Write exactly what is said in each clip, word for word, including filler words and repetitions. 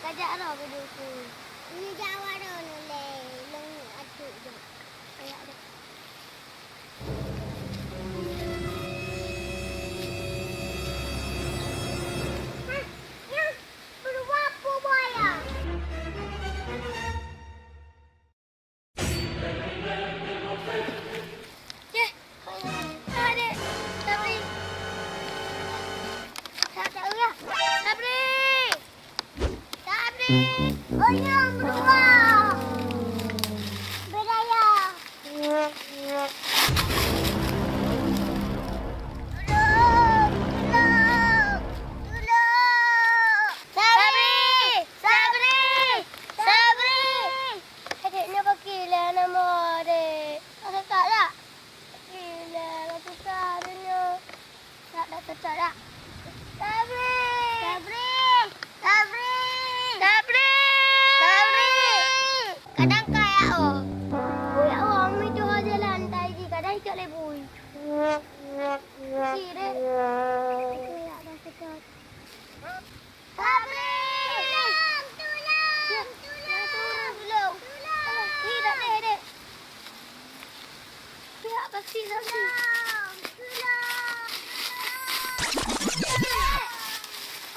Ajak roh keu Teungku. Ini jak awak droeneuh lé, lôn ateueh jak. Ajak dah. Hah, nyan, beudua peue buaya? Yeh, hai, hai, Dek. Sabri. Sabri. Sabri. Oh, nyan, beudua. Beudaya. Tulông, tulông, tulông. Sabri! Sabri! Sabri! Adék nyoe pakri lé hana mo, Dek. Ka seutôt dak? Pakri lé, ka susah adék nyoe. Dak, dak seutôt dak? Sabri! Sabri! Sabri! Sabri! Sabri! Kadang ka ya, oh. Oh, ya Allah, umi tuha jalan, tai ji, kadang cok lé bui. Si, Dek. Itu ya, dak seutôt. Sabri! Tulông! Tulông! Tulông! Tulông! Tulông! Ih, dak lé, Dek. Pihak kaki Sabri. Tulông! Tulông! Tulông!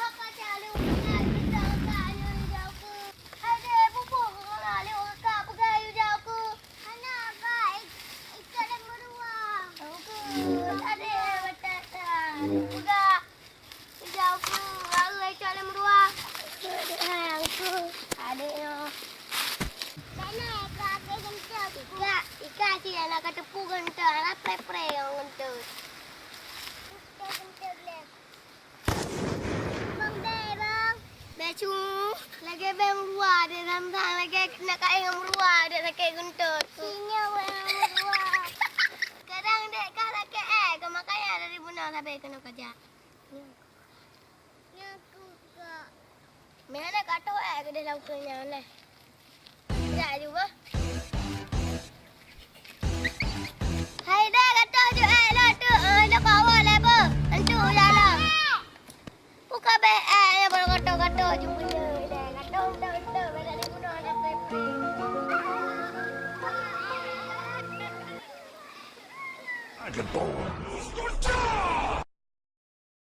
Apa cari urusan kita kat yu jauh ke? Hai, Dek, bubuh ke kala lé kakak peugah yu jauh ke? Hana, Kak. Ik-, ikot lé meuruang. Oke, Dek, batata. Peugah. Ijak uku, baru ijak lé meuruang. Adék nyoe. Sana, ikak aké geuntôt. Ikak, ikak cit hana kateupeue geuntôt, hana preh-preh nyang geuntôt. Geuntôt lé. Bang, bèe, Bang. Bèe cu, lagèe bèe meuruang, dek sang-sang lagèe nak kaéh ngon meuruang, dek sakét geuntôt. Sinyoe bèe meuruang. Kadang dek ka sakét, eh, ka makanya dari bunoe sabe keunoe kajak. Nyoe. Nyoe ku kak. Meuhana ka toh, eh, keudeh lam keu nyan, eh. Jak aju beuh. Hai deh, ka toh ju, eh, lo tu, eh, lo kawan, eh, beuh. Entu jalan. Buka beh, eh, ya, baru ka toh, ka toh ju punya, eh, ka toh, toh, toh, beda di bunoe ada pepri. Ada bawang.